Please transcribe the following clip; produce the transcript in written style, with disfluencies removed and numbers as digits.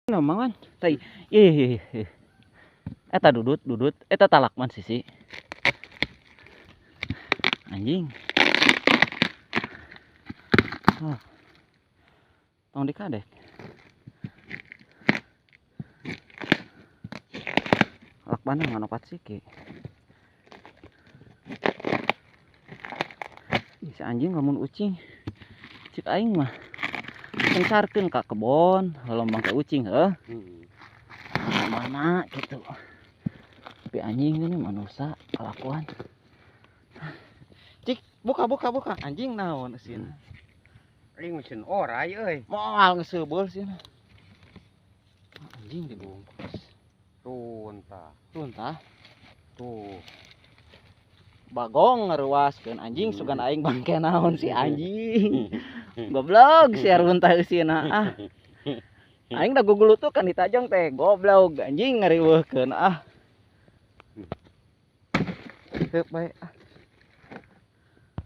Mang Wan. Tai. Ih. Eta dudut, dudut, eta talakman sisi. Anjing. Oh. Tong dikadek. Lakban ngan opat siki. Ih, si anjing lamun ucing. Cik aing mah. Kencarkeun ka kebon, lolombang ke ucing heuh. Mana gitu. Tapi anjing ini manusia kelakuan. Cik, buka buka buka. Anjing naon eusin? Aing mesin orai euy. Moal geus seubeul sieun. Anjing dibungkus. Tuntah. Tuntah. Tuh. Bagong ngaruaskeun anjing sugan aing bangke naon si anjing. Goblok si runtah eusina ah. Aing da gugulutukan ditajong teh goblok anjing ngariweuhkeun ah. Heup bae ah.